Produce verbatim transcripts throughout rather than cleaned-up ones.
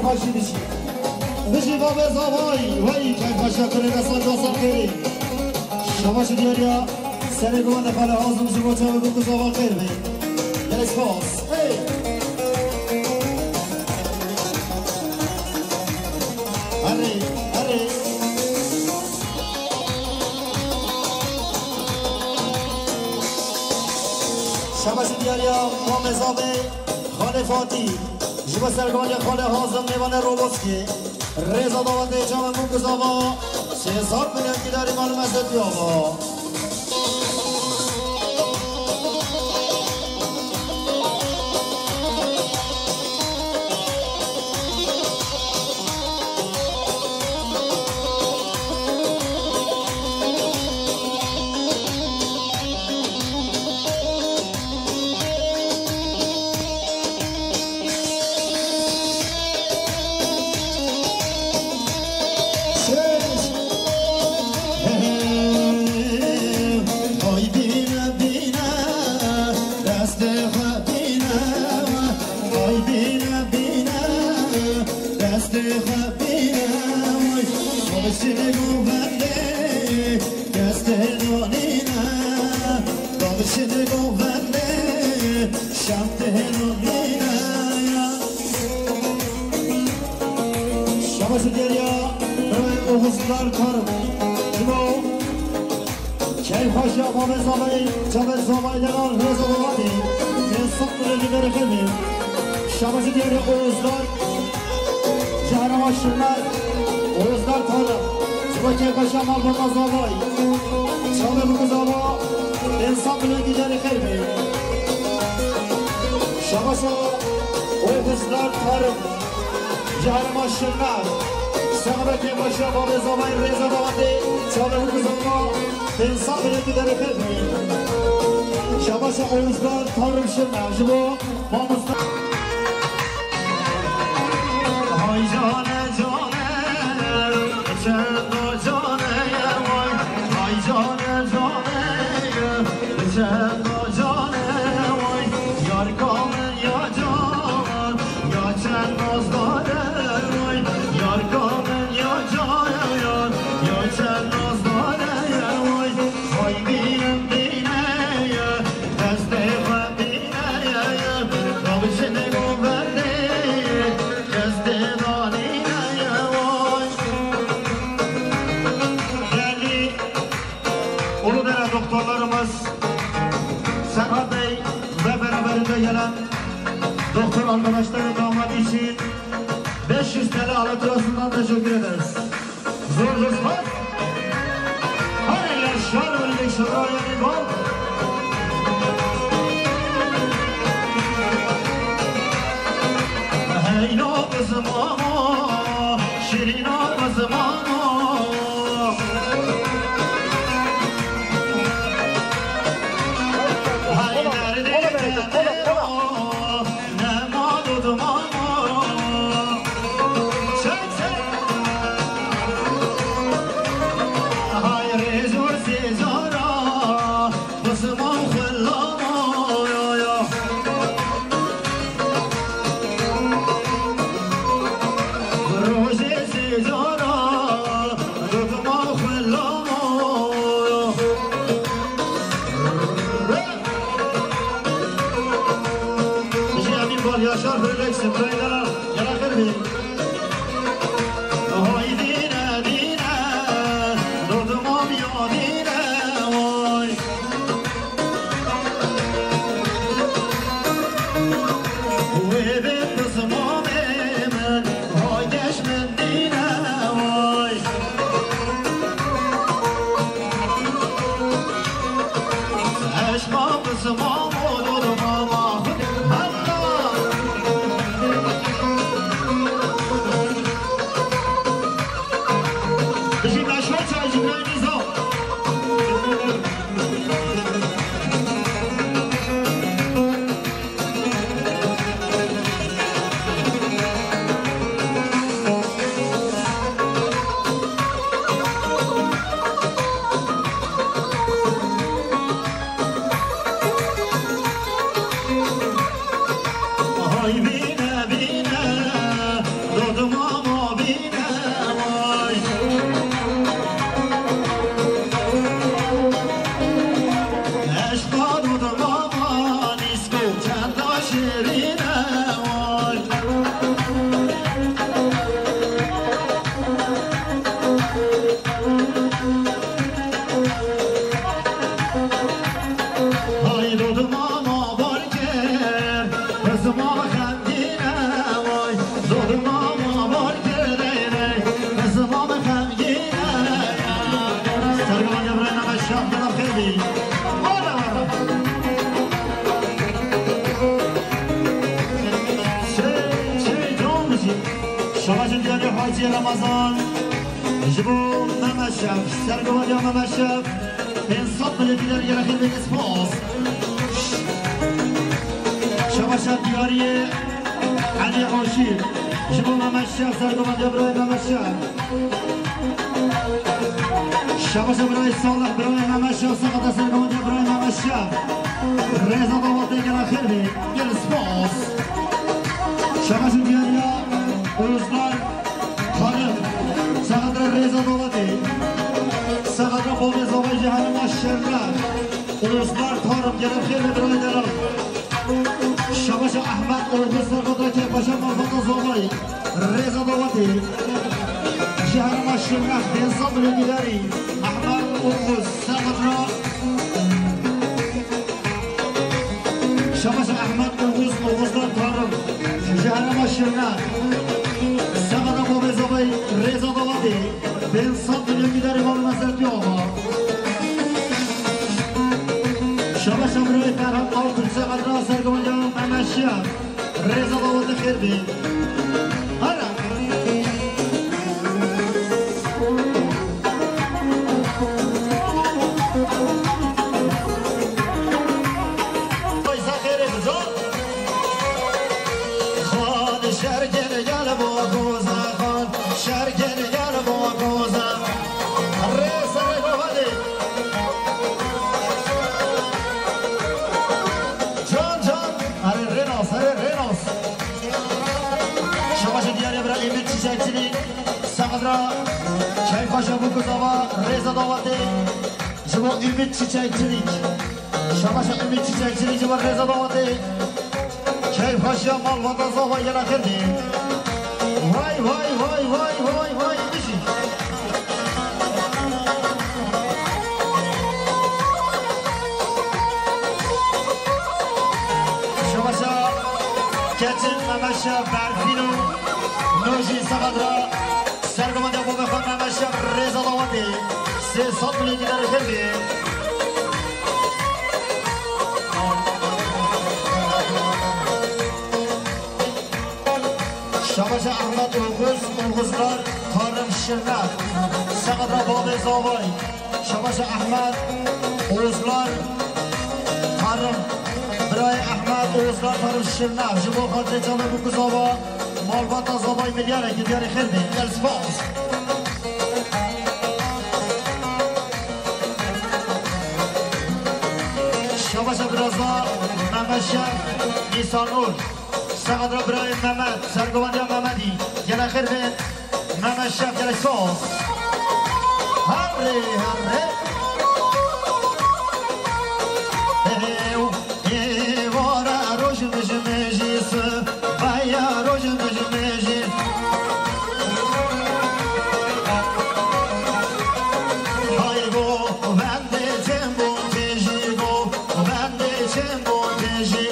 Bijî, bijî. Bijî babê zavay, wey, keyf xweşa kurê desa cosa xêrê. Şabaş diyariya, serê guvan de xale hazim ji bo çavê bûk û zava xêr be. Gelek spas. Hey! Erê, erê. Şabaş diyariya, mamê zavê. Xalê Fatî, ji bo sergavê xalê Hazim mêvanê Roboskê, rêza dawetê çavê min ku zava, sê sed milyon dînarî malum ez ê piyava. Şabaş diyariya, Oğuzlar Tarım. Keyf xweşiya babê zavayê, çavê zavayê deran rêza welatê. Pênc sed milyon dînarê xêr be. Şabaş diyariya Oğuzlar. Ji herêma Şirmer, Oğuzlar Tarım. Ji bo keyf xweşiya malbata zavayê. Çavê bûk û zava, pênc sed milyon dînarê xêr be. Şabaş Oğuzlar Tarım. Ji herêma Şirmer, sexbetê xweşiya babê zavayê rêza dawetê, çavê bûk û zava, pênc sed milyon dînarê xêr be. Şabaş Oğuzlar Tarım Şirmer, ji bo mamoste. Hay cane cane, çendo cane ye vay. Hay cane cane, çendo cane ye vay. Yar ka min ya can, ya çend nazdar e vay. Yar ka min ya can, ya çend nazdar e vay. Hay dînim dîne ye, destê xwe dîne ye, nabişin govendê. Değerli Uludere doktorlarımız Serhat Bey ve beraberinde gelen doktor arkadaşları, damat için beş yüz T L hatırasından teşekkür ederiz. Zor zor spas. Hare leşar ve leşar yani bol. Hey no kızım ama, şirin o kızım ama. Hey nerede? Nema dudmama. Çek, çek. Hay rêz û sêzara, bisma xulama, ya, ya. Rojê sêzara, dudma xulama, ya. Ji Emîn Bal Yaşar Hürlek Simraylara gela xêr bî. Hay dîne dîne, dodmam ya dîne. Remezan, ji bo Mehmet Şef, sergovaja Mehmet Şef, pênc sed milyon dînar gere xêr bê, spas. Şebaşa diyariyê Elî Aşîr, ji bo Mehmet Şef, sergovaja birayê Mehmet Şef. Şebaşa birayê Salih, birayê Mehmet Şef, seqeta sergovaja birayê Mehmet Şef. Rêza dawetê gere xêr bê, gel spas. Şebaşa diyariya Ozlar Tarım, seqeta rêza dawetê, seqeta bavê zavayê ji herêma Şirnex, Ozlar Tarım, gere xêr bê birayê delal. Şebaşa Ehmed Oğuz, seqeta keyfxweşa malbata zavayê, rêza dawetê, ji herêma Şirnex, pênc sed milyon dînarî, Ehmed Oğuz, seqeta Şebaşa Ehmed Oğuz, Oğuzlar Tarım, ji herêma Şirnex, seqeta bavê zavayê, rêza dawetê, pênc sed milyon dînarî mal û mesertiya ava. Şebaşa birayê Ferhat Altunç, seqeta sergovaja Mehmet Şef. Rêza dawetê xêr bê. Hara. Paysa xêrê bizo. Xan şer gel gel bo goza xan. Şer gel gel bo goza. Rê serê go hadi. Can can. Erê rê nas, erê rê nas. Şebaşa diyarê bira Ümit Çiçekçilik, seqeta keyfxweşa Bûkuzava, rêza dawetê ji bo Ümit Çiçekçilik. Şebaşa Ümit Çiçekçilik ji bo rêza dawetê. Keyfxweşiya malbata zava gele xêr bê. Vay, vay, vay, vay, vay, vay, bijî. Şebaşa keçin Mehmet Şef Berfîno, nojî seqeta sergovaja bavê xwe Mehmet Şef, rêza dawetê, sê sed milyon dînarê xêr bê. Şebaşa Ehmed Oğuz, Oğuzlar Tarım Şirnex, seqeta bavê zavayê. Şebaşa Ehmed Oğuzlar Tarım, birayê Ehmed Oğuzlar Tarım Şirnex, ji bo xatirê çavê Bûkuzava, malbata zavayê milyarek, milyarê xêr bê, gel spas. Şebaşa biraza Mehmet Şef Nîsanur. Seqeta birayê Mehmet, sergovaja Mehmetî. Gele xêr bê. Mehmet Şef gele spas. Herê, herê. Ew, êvara roj mijimêjî, sibaya roj mijimêjî. Hay go, ben de çem bon têjî go. Bendê çem bo têjî.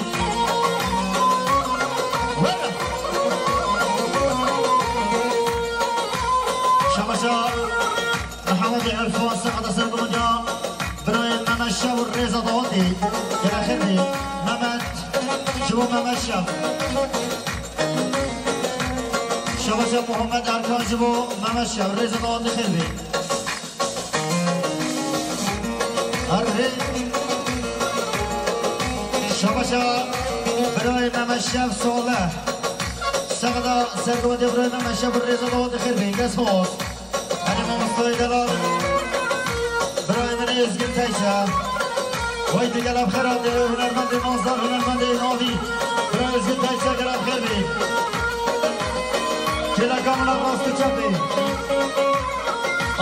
Wera. Şebaşa Mihemed Erfan, seqeta sergovaja birayê Mehmet Şef û rêza dawetê. Gele xêr bê. Mehmet, ji bo Mehmet Şef. Şebaşa Muhammed Erkan, ji bo Mehmet Şef, rêza dawetê xêr bê. Erê. Şebaşa birayê Mehmet Şef Salih. Seqeta sergovaja birayê Mehmet Şef, rêza dawetê xêr bê. Gel spas. Erê mamostayê delal. Birayê min Özgür Teyce. Haydi gel em xêr hatî, hunermendê nazdar, hunermendê navî. Birayê Özgür Teyce, gel em xêr bê. Kêleka min a rast û çep bê.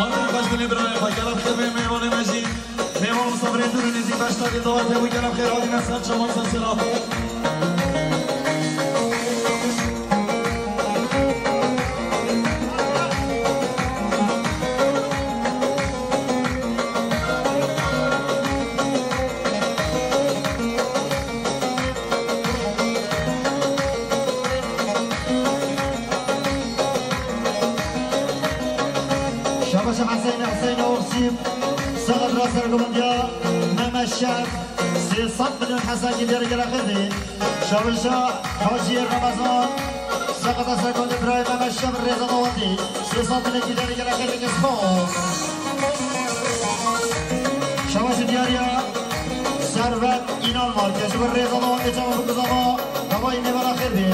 Anî xweş dilê birayê xwe, gel em xêr bê mêvanê me jî. Mêvan û misafirên dûr û nêzîk beşdarî dawetê bû, gel em xêr hatîne ser çavan ser sera. Şebaşa Heseyne, Heseyne Oxsîm, seqeta sergovaja Mehmet Şef, sê sed milyon Hesen gindiyarê gele xêr bê. Şebaşa Hacî Remezan, Seqeta serkondê birayê Mehmet Şev rêza dawetê. Sê sed milê gîderê gelek xêr bike spas. Şebaşê diyariya Servet Înalmarke ji bo rêza dawetê çawa bikuzava. Tevayî mêvana xêr bê.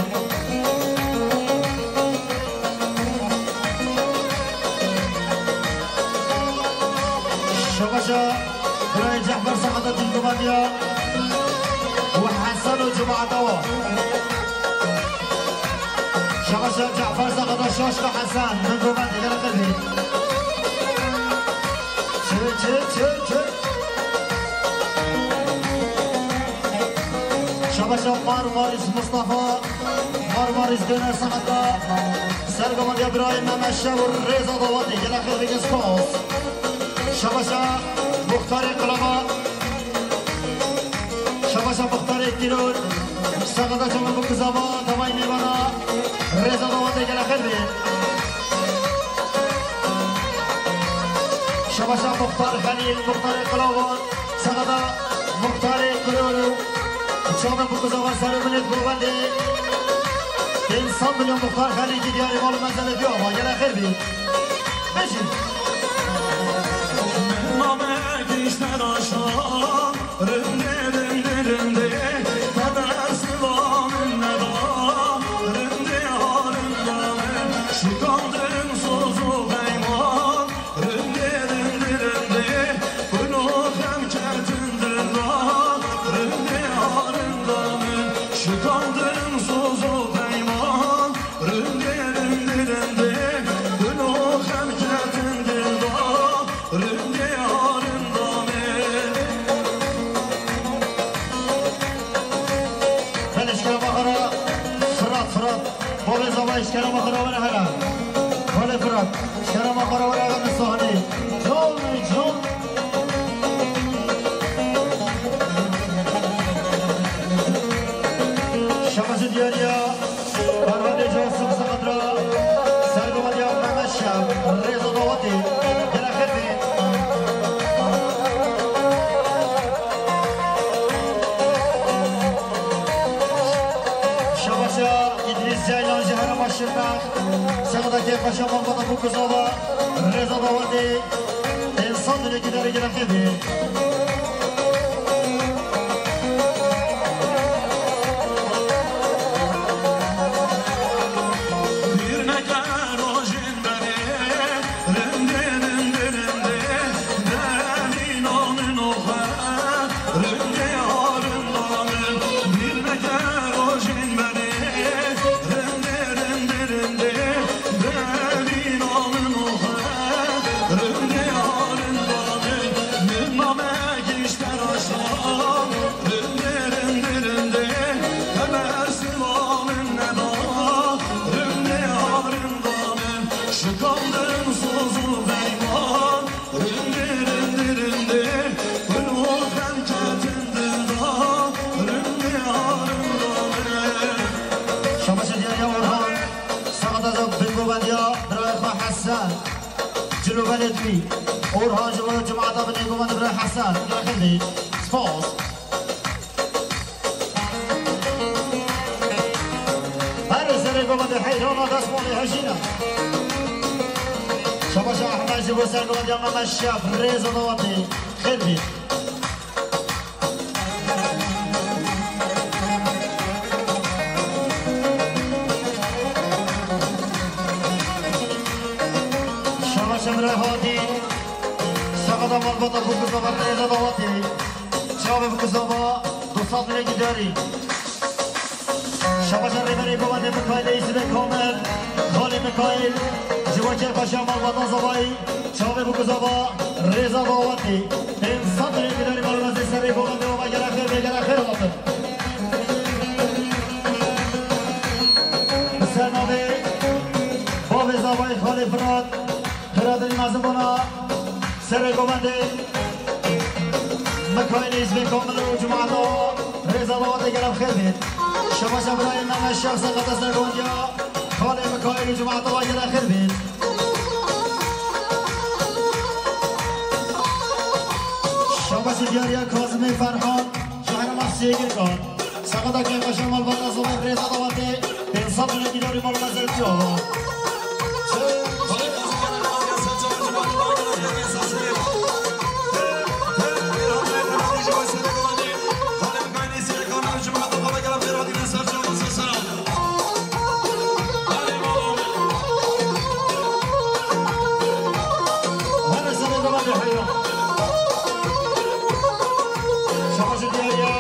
Şebaşa Birayê Cehfer seqeta dilgumandiya û Hesen û cemaeta wa. Şebaşa Cehfer seqeta şaşka Hesen, min gumandî, gelek xêr bî. Çi, çi, çi, çi. Şebaşa Marmaris Mustafa. Marmarîs döner sanata. Sergomandiya birayê Mehmet Şev û rêza dawetê. Gelek xêr bike spas. Şebaşa Muxtarê Qilava. Şebaşa Muxtarê Tîror. Seqeta çawa bikuzava. Tevayî mêvana. Rêza dawetê gelek xêr bê. Şebaşa Muxtar Xelîl, Muxtarê Qilava. Seqeta Muxtarê Qilor û çavê bikuzava serê milê govendê. Pênc sed milyon Muxtar Xelîkî diyarê mal û mezelê diya ma gelek xêr bî. Bejî. Min namek îşte daşa, rindê, rindê, rindê, teber siva min neda, rindê, ha, rinda min, şikandim soz û peyman. Rindê, rindê, rindê, kul û xem ketin dilda. Rindê, ha, rinda min, şikandin soz û peyman. Rindê, rindê, rindê, kul û xem ketin dilda. Rindê, ha, rinda min. Belê, ji kerema xwe re Firat, Firat. Bavê Zavayê ji kerema xwe re were here. Balê Firat, ji kerema xwe re were here min sahneyê. Canê can. Şebaşê diyariya Perwendê Casim Saqatra, sergomandiya Mehmet Şev, rêza dawetê, gelek xêr bê. Şebaşa Îdrîs Ceylan ji herêma Şirnex, seqeta kêfxweşa malbata Bûkuzava, rêza dawetê, însan dilê giderê gelek xêr bê. Bîr neke rojên berê, rindê, rindê, rindê, devîna min oxe, rindê, ha, rinda min. Bîr neke rojên berê, rindê, rindê, rindê, devîna min oxe, rindê, ha, rinda min. Min namek îşte daşa, rindê, rindê, rindê, teber siva min neda, rindê, ha, rinda min, şikandin soz û peyman. Rindê, rindê, rindê, kul û xem ketin dilda, rindê, ha, rinda min. Şebaşê diyariya Orhan, seqeta bingovendiya birayê xwe Hesen. Cilûbelê dibî. Orhan ji bo cemaeta binê govendê birayê Hesen. Gelek xêr bî. Spas. Her serê govendê heyrana destmalê hejîna. Şebaşa Ehmed ji bo sergovendiya Mehmet Şef rêza dawetê xêr bî. Şebaşa Mirehadî, seqeta malbata Bûkuzava rêza dawetê. Çavê Bûkuzava, du sed milê giderî. Şebaşa rêberê govendê Mikaîlê Îsibê Kamil, xalê Mikaîl, ji bo kêfxweşiya malbata Zavayî, çavê Bûkuzava, rêza dawetê. Pênc sed milê giderî malbazê serê govendê ava gelek xêr bê, gelek xêr hatin. Bi ser navê bavê Zavayî xalê Firat, Firatê mezin bona. Serê govendê Mikaîlê Îsbê Kamil û cemaeta rêza dawetê gelek xêr bêt. Şebaşa birayê Mehmet Şef seqeta sergovendiya xalê Mikaîl û cemaeta wa gelek xêr bêt. Şebaşa diyariya Kazimê Ferhan ji herêma Sêgirkan. Seqeta kêfxweşa malbata Zavayî rêza dawetê. Pênc sed milyon dînarê mala me ser diya. Şabaş diyar ya.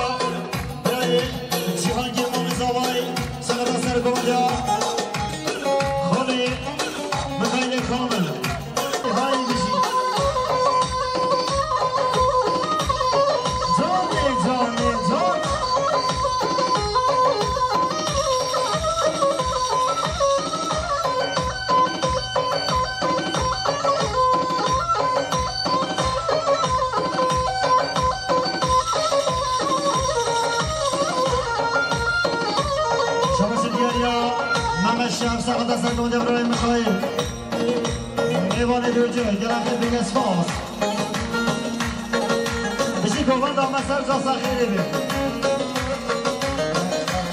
Birayê Cîhangîr Mamê Zavayî, serheta ser gund ya. Xalê Mikaîlê Kamil. Hay bijî. Canê, canê, can. Şabaş diyar ya, Mehmet Şef, saxta ser gundê Ibrahim Mikail. Mêvanê Döcü, gelek xêr bêne spas. Bijî govenda me ser casa xêrê be.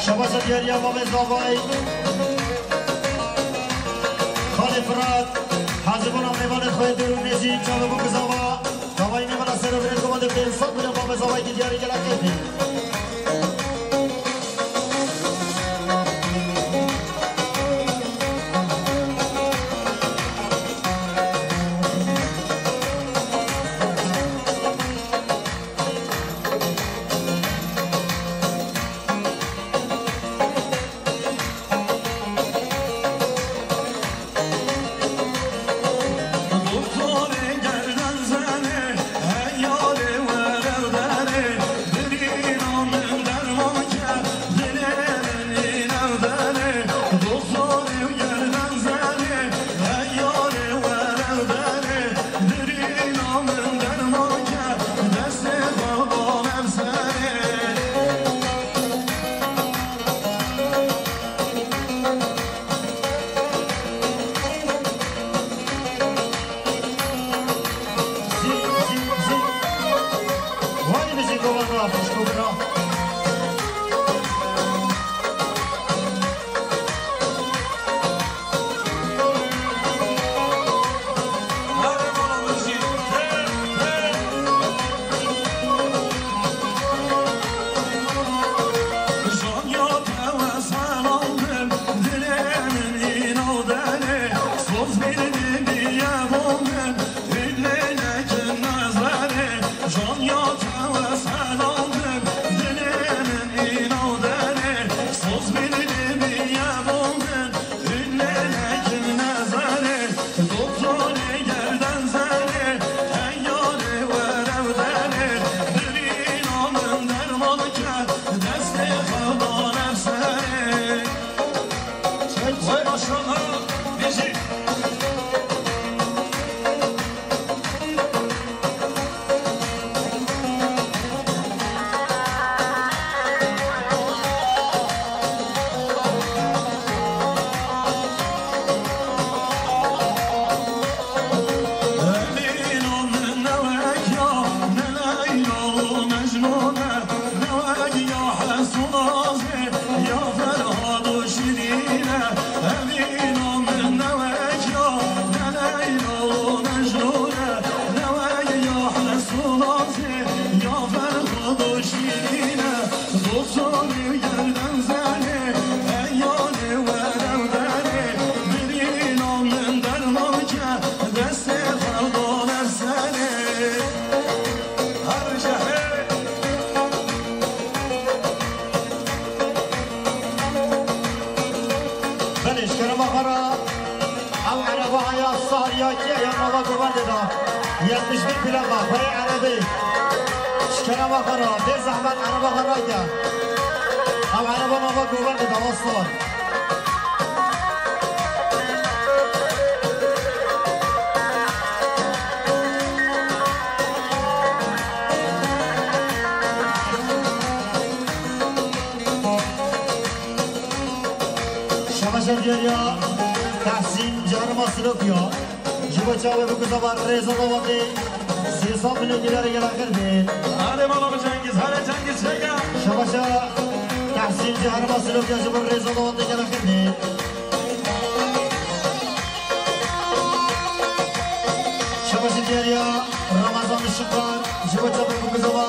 Şabaş diyar ya, Mamê Zavay. Xalê Firat, hezibona mêvanê xwe dêr û nêzî, çavê bû bi zava. Zavayî mêvana serovirêt govendê pênc sed milyon Mamê Zavayî ki diyarî gelek xêr bê. Belê, ji kerema xwe re ew ereba haya Sariya kî ye ya nava govendê de? Yetmiş bir plaka, xweyê erebê. Ji kerema xwe re, bê zehmet ereba xwe rake. Ew ereba nava govendê de, Aslan. Şabaş diyar ya Tehsîn Carima Silopya. Ji bo çavê bikuzava rêza dawatê sê sed milyon dînarê gelek xêr bê. Hale mala bi Cengiz, hale Cengiz Çeka. Şabaşa Tehsîn. Ji herêma Silopiyê ji bo rêza dawetê gelek xêr be. Şebaşê diyariya Ramazan Işıklar ji bo çapê Bûkuzova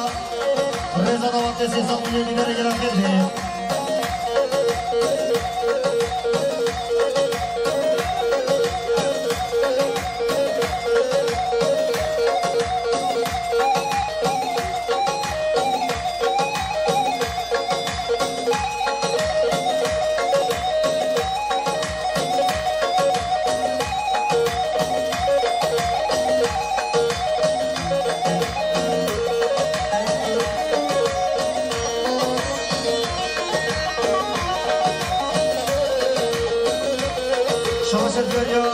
rêza dawetê sê sed milyon dînarê gelek xêr be. Şaşe diyariya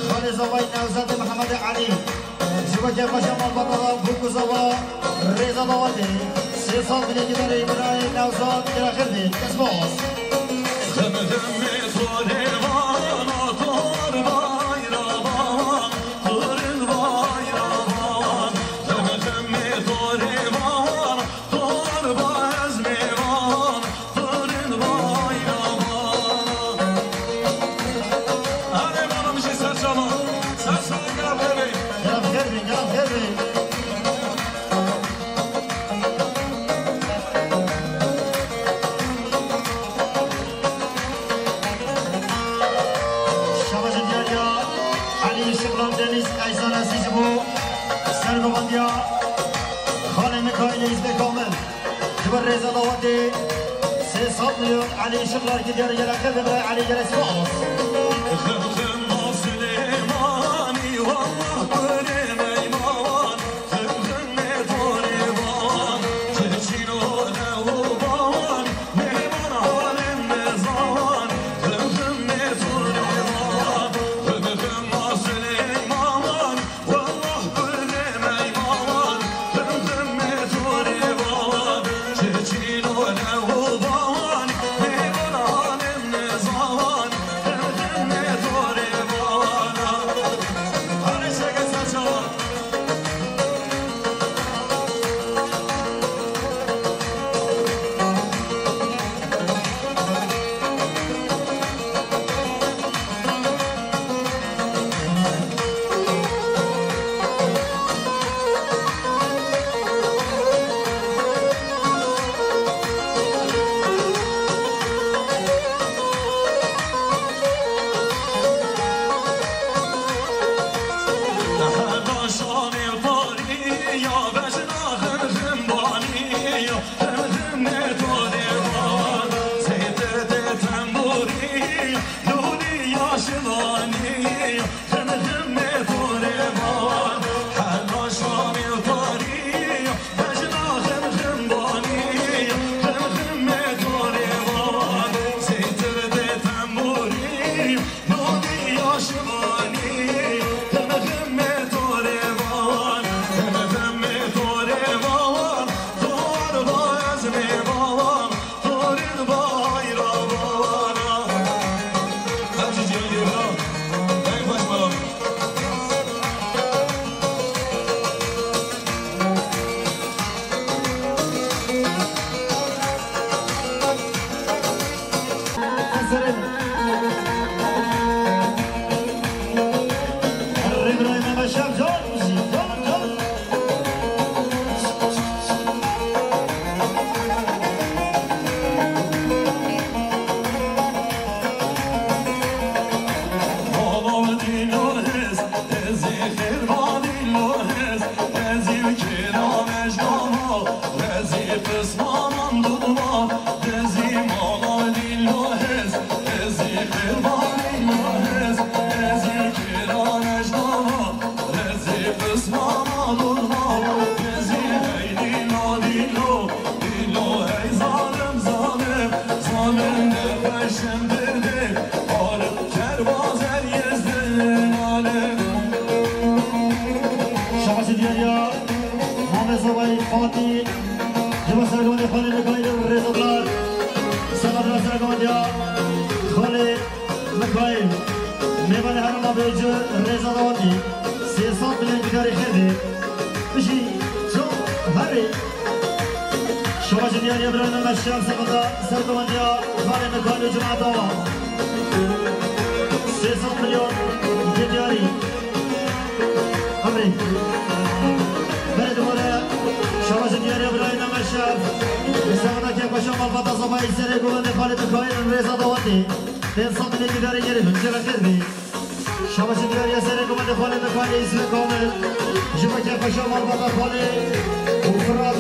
Xalê Zavayî Newzatê Mihemedê Elî. Ji bo kêfxweşiya malbata Bûkuzova rêza dawetê sê sed milyon dînarê birayê Newzat gelek xêr be. Kes baş. Xim ximê torê vana, tor bayra vana, torin bayra vana. Xim ximê torê vana, tor ba ez mêvana. Torin bayra vana. Erê bana min jî ser çava. Ser çava gera xêr be. Gera xêr be, gera xêr be. Şabaşê diyariya Elî Şiklan Deniz Eysan Esî ji bo sergovendiya Xalê Mikaîlê Hîzbê Kamil. Ji bo rêza dawetê sê sed milyon Elî Işıklar ki diyar gelek xêr be, Elî gelek spas. Xim xim ba Silêmanî, wallah kurê meyman. Xim xim mê torê van, çi çîno ne û ban, mêvan halin nizan. Xim xim mê torê van, xim xim ba Silêman. Wallah kurê meyman, xim xim mê torê van, çi çîno ne û ban, mêvan halin nizan, xim xim mê torê van. Hadi şeke saçawa. Heda şanê parî ya, bejna xim xim banî ya. Xim xim mê torê van, zêtir tê tembûrî, lûlî ya şivanî. Xim xim mê torê van, hela şamê tarî, bejna xim xim banî. Xim xim mê torê van, zêtir tê tembûrî, lûlî ya şivanî. Xim xim mê torê van, xim xim mê torê van, tor ba ez mêvan, torin bayra van. Ev jî cihê dî bira. Deng xweş bala. Baba dîlo hez, ez ê xêr ba dîlo hez, ez ê kêra mejda ma, ez ê pismanan dûma, ez ê mala dîlo hez, ez ê xêr ba dîlo hez, ez ê kêra mejda ma, ez ê pismana dûma, ez ê hey dîlo dîlo, dîlo hey zalim zalim, zalim de peşim didê, alim Şabaşê diyariya Mamê Zavayî Fatî, ji bo sergomandê Xalê Mikaîl û rêzedar, sergomandê sergomandiya Xalê Mikaîl, mêvanê herêma Bêcû rêza dawetî, sê sed milyon dînarê xêr be. Bijî, ço, herê. Şabaşê diyariya Ebrahîm Meşer, semeda sergovendiya xalê Mikaîl û cemaeta wa. Sê sed milyon yê diyarî. Emrê. Berê dibore şabaşê diyarî Ebrahîm Meşer. Semeda kêfxweşa malbata Zavayê serê govendê xalê Mikaîl rêza dawetê. Pênc sed milyon yê diyarî gerê bin. Cere xêr bî. Şabaşê diyariya serê govendê xalê Mikaîl Îsmê Kamil. Ji bo kêfxweşa malbata xalê û Firat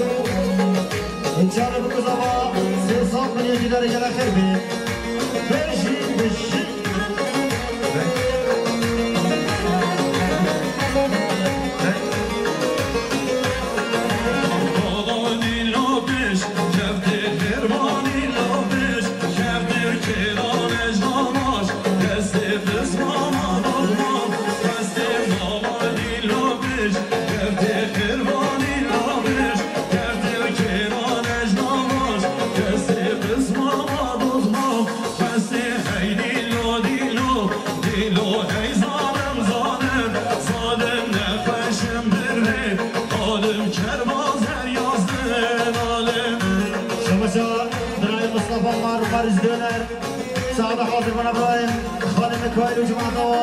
û Çavê Bikuzava sê sed milyon dînarê gele xêr bê. Bijî, bijî. Bala dîlo pêş, kevtê xêrvanî lo pêş, kevtê kêran ej namaş, destê pismama dozma, destê bala dîlo pêş, kevtê xêrvanî lo pêş, kevtê kêran ej namaş, destê pismama dozma, destê hey dîlo dîlo, dîlo hey zalim zalim, zalim nexweşim birê, alim kerbazer yazdim alim. Şabaşa birayê Mustafa Marmaris Döner. Saada hazir bana birayê xalê Mikaîl û cemaeta wa.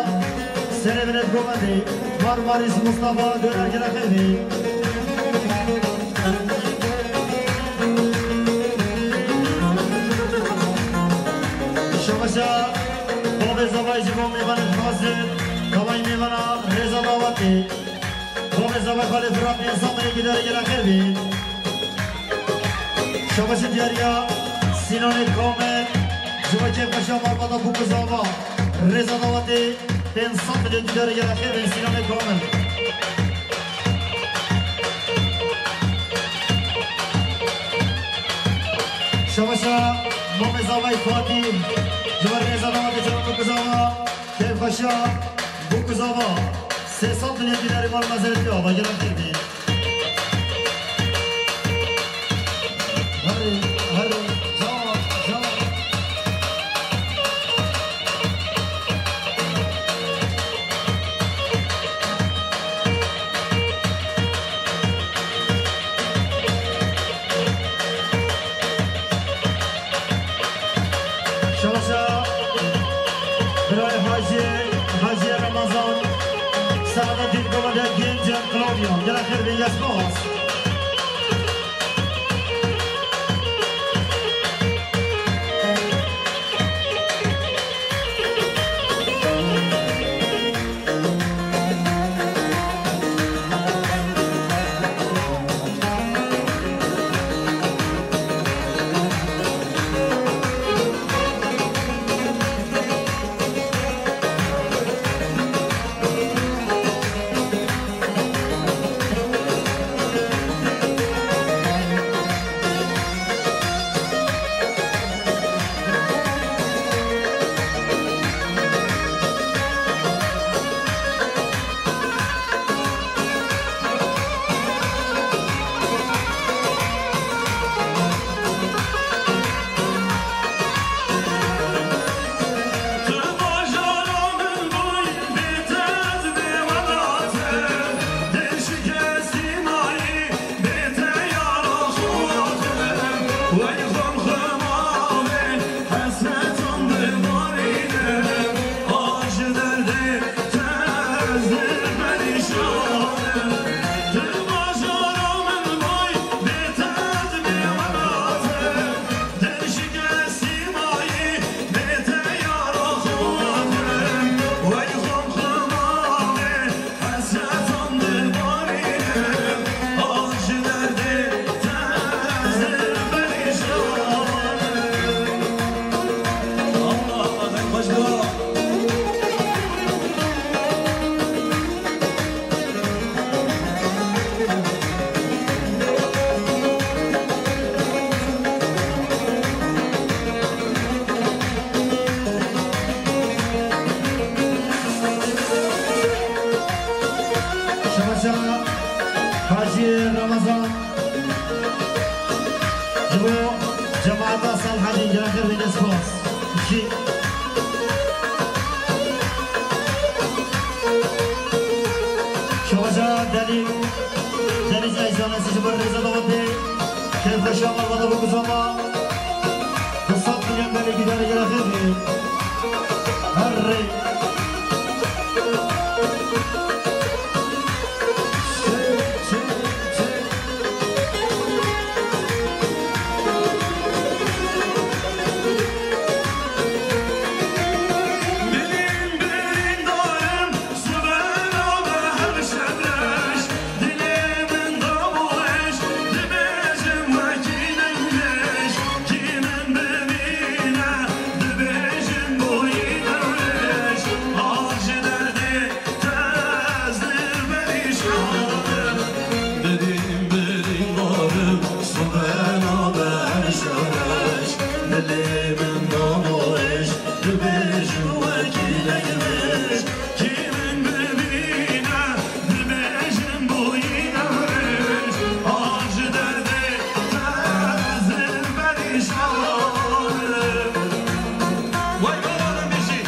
Serê binê govendê Marmaris Mustafa Döner gele xêr bî. Şabaşa bavê Zavayê ji bo mêvanê dixwazin, Zavayê mêvana rêza dawetê. Bavê Zavayê xalê Firat pênc sed milyon dînarê gele xêr bî. Şabaşê diyariya Sînanê Kamil, ji bo kêfxweşa malbata Bûkuzava rêza dawetê. Pênc sed milyon dînarê gele xêr bî Sînanê Kamil. Şabaşa Mamê Zavayê Fatî, ji bo rêza dawetê çawa Bûkuzava, kêfxweşa Bûkuzava. Sê sed milyon dînarê mal mezeretî ava gele xêr bî. Herê, herê, cewab, cewab. Şaşa, birayê Hacî, Hacî Ramazan, Saadettin Govende Genç Claudio, gele xêr bê, yespas. Şaşa Hacî Ramazan. Ji bo cemaeta Salhedîn gele xêr bê, spas. Jî. Şaşa Delîl, Deniz Eyzanesi ji bo rêza dawetê. Şamal bana bu kuzama. Fırsat milyon belli gider gelen hedi. Her rey. Çek, çek, çek. Dilin, dilin darım, Sibena be her şereş, dilê min da bu eş, dibêjim wekî neyleş, kî min bibîne, dibêjim bûyî newleş, ah ji derdê te ez li perîşan im. Birîn, birîn darim, Sibena be her şereş, dilê min da bu eş, dibêjim wekî neyleş. Kî min bibîne, dibêjim bûyî newleş, ah ji derdê te ez li perîşan im. Wey babarim bijî.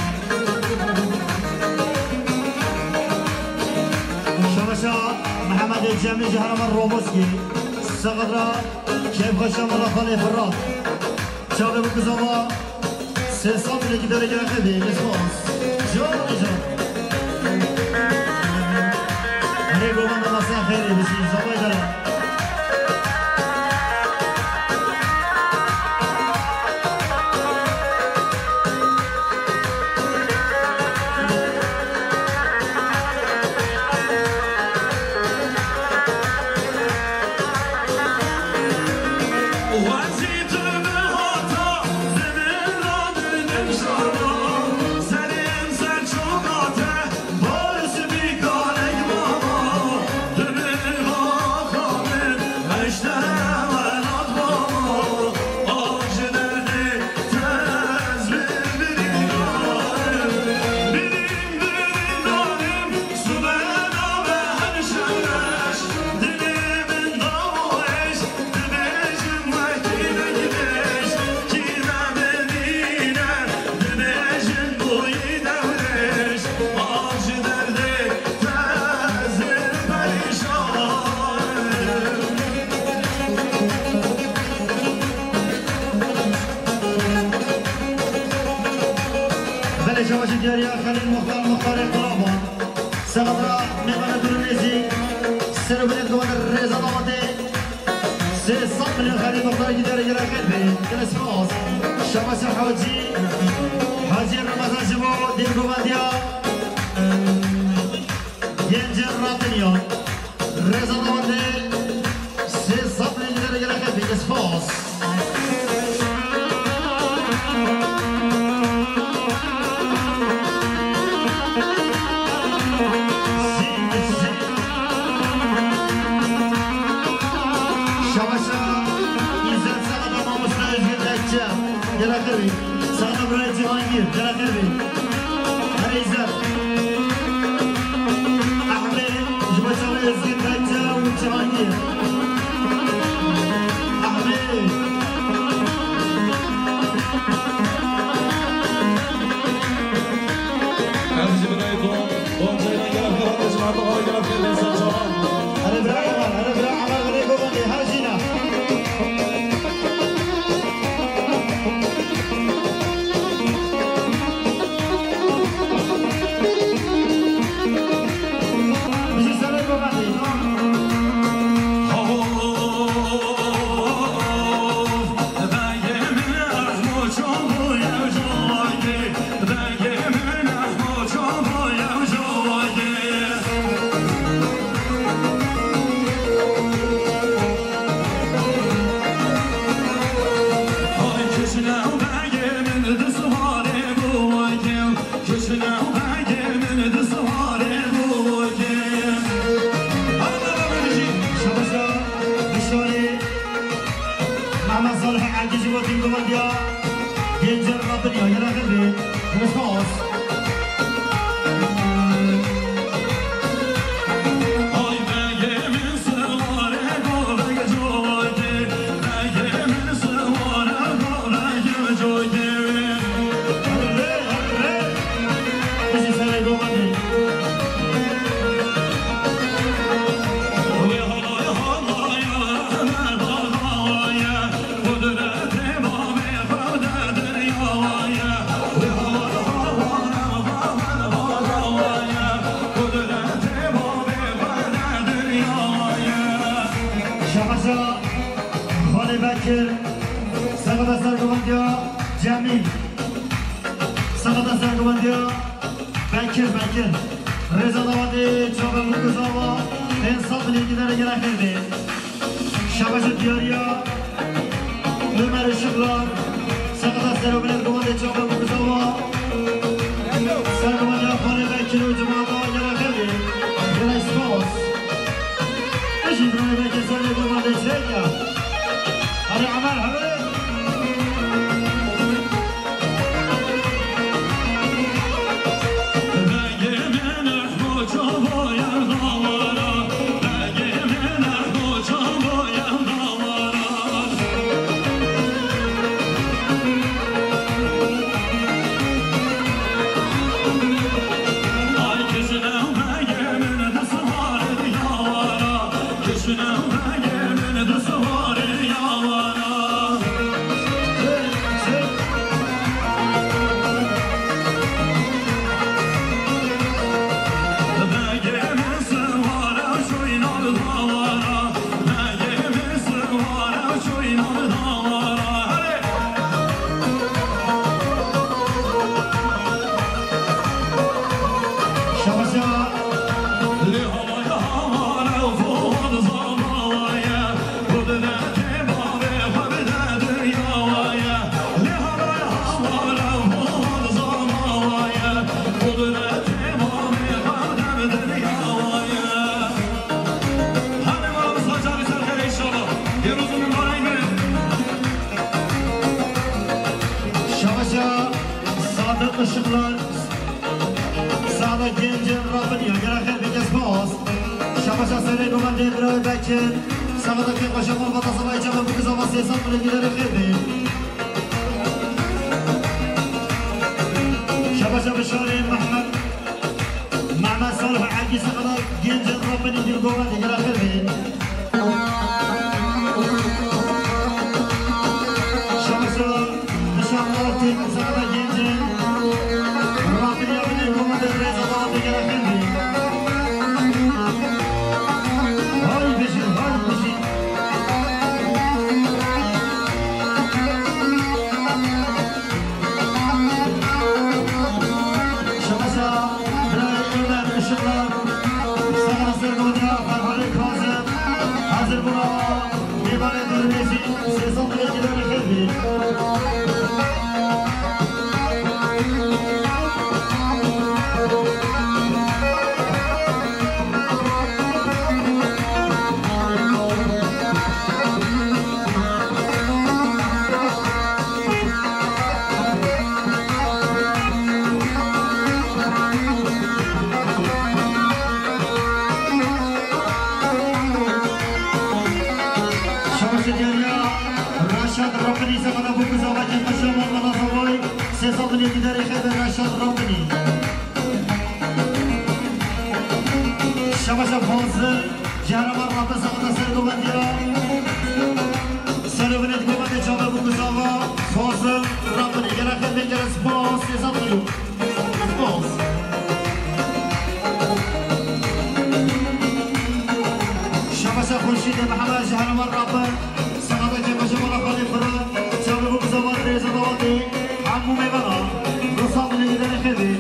Şabaşa Mehemedê Cemî ji herêma Roboskî, Sexedra, keyfxweşa min Rafalê Firat. Çavê bikuzama. Sê sed lê giderê gere xebê, Mesut. Can can. Herê govan da masa xeyrê bişî, zavay dere. Belê şabaşê diyariya Xelîl Muxtar, Muxtarê Quraban. Sexedra mêvana dûr û nêzîk, ser û binê dikewin rêza dawetê. Sê sed milyon Xelîl Muxtar giderê gere xêr bê. Gelek spas. Şabaşa Hacî, Hacî Remezan ji bo dîrgovendiya Gencê Ratiniya. Rêza dawetê sê sed milyon giderê gere xêr bê. Gelek spas. Şabaşa, îzet saxta mamosta Özgür Tekçe. Gel akırı. Saxta birayê Cihangir. Gel akırı. Her îzet. Ahmet, ji bo çavê Özgür Tekçe û Cihangir. Ahmet. Em ji birayê Don, Don Ceylan gelek xêr hatin, ji merdivan re gelek xêr, Veysel Çavan. Erê bira Emel, erê bira Emel, erê govendê, her jîna. Bijî serê govendê. Şabaşa, dişarê, Mehmet Salih Ergin ji bo dîrgovendiya Gencê Ratiniya, gel axir bê. Spas. Xalê Bekir, seqeta sergovendiya Cemîl, seqeta sergovendiya Bekir, Bekir. Rêza dawatê çavan û kuzava, tên sal dilê gidere gere xêr bê. Şabaşa diyariya Ömer Işıklar, seqeta sergovendiya govendê çavan û kuzava, sergovendiya Xalê Bekir û cemaata gere xêr bê. Gere spas. Eşî birayê Bekir ser lê govendê çêke. Hadi Ömer, hadi. Şabaşa. Şabaşa Sadık Işıklar. Saada gencên Rabinî ya gera xêr bike spas. Şabaşa serê govendê birayê Bekir. Saada kê xweşe malbata Salayê çavan bû kizava sê sed milê gidere xêr bê. Şabaşa bişarê Mehmet. Mehmet Salih Ergî saada gencên Rabinî dil govendê gera xêr bê. Şabaşa Şaxlar têkil saada gencên Rabinî ya binê govendê rêza dawatê gera xêr bê. Hay bijî, hay bijî. Şabaşa birayê Ömer Işıklar, saada sergovendiya Ferhanê Kazim, hazir bûna. Mêvanê dilbêjî sê sed milê gidere xêr bê. Şabaşê diyariya Reşad Rabinî, saada bû kizava kê xweşe malbata Salayê, sê sed milê gidere xêr bê Reşad Rabinî. Şabaşa Fazil, Cehreman Rabin saada sergovendiya. Serê vinê di govendê çavan bû kizava Fazil Rabinî. Gera xêr bê, gera spas, sê sed milyon. Spas. Şabaşa Xurşîdê Mihemed, Cehreman Rabin. Saada kê xweşe mala xalê xwe re, çavê bû kizava rêza dawatê, hemû mêvana, du sed milê gidere xêr bê.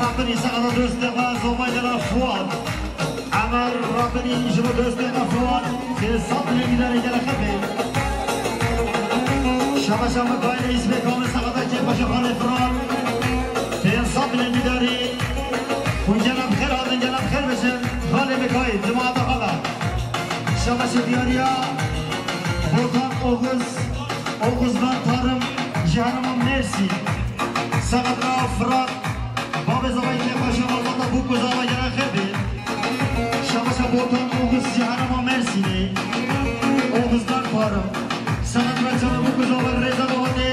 Rabinî, seqeta dostê xwe, Zomay gela Fuat. Emer Rabinî ji bo dostê xwe Fuat, pênc sed milyon dînarê gele xebê. Şaba şaba gayre Hizbê Kamil, seqeta Kêpaşa Xalê Firan, pênc sed milyon dînarê. Hûn gela bi xêr hatin, gela bi xêr biçin. Xalê Mikaîl, cemaata xala. Şaba şediyariya Botan Oğuz, Oğuz ben Tarım, ji herêma Mêrsî. Seqeta Firat, Babê zavayê Kêpaşa Malbata Bûk û Zava gele xêr bê. Şabaşa Botan Oğuz ji herêma Mêrsînê. Oğuzdan Tarım. Seqet ve çavê Bûk û Zava rêza dawetê.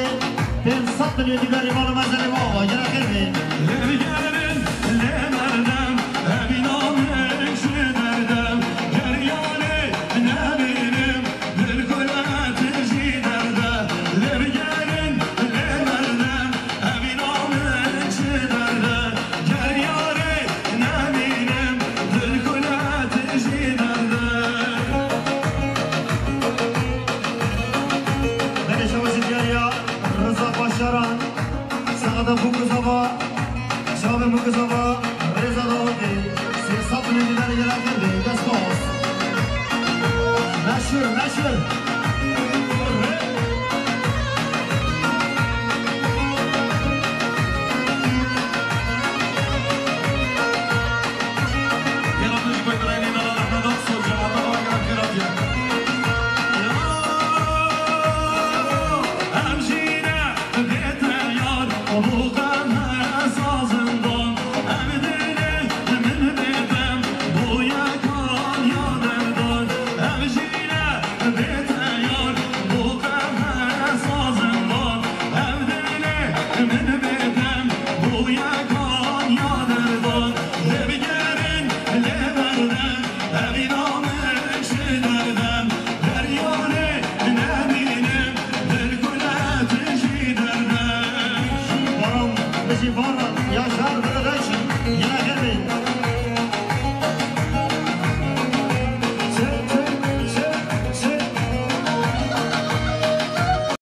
Pênc sed milyon dînarê mal û mezelê ava gele xêr bê. Lê bigerin, lê merdem, evîna min ji derdem, ger yarê nebînim, Dilxule tu jî derde, lê bigerin, lê merdem, evîna min çi derde, ger yarê nemînim, dilxule tu jî derde. Belê şewazî diyariya Riza Başaran. Saxada Bûk û Zava, çavê Bûk û Zava, rêza dawetê, sê sed milyon dînarê gele xêr bê, dest baş. Meşhur, meşhur. Gel, abla, şu koy, bırak, elini al, Ahmet Aksoy, cemaate bak, bırak, bırak ya. Ya, em jî ne Bête yar, bu qehre sazin dan, ev dilê min bêdem, bûye kanya derdan. Ev jî ne bête yar, bu qehre sazin dan, ev dilê min bêdem, bûye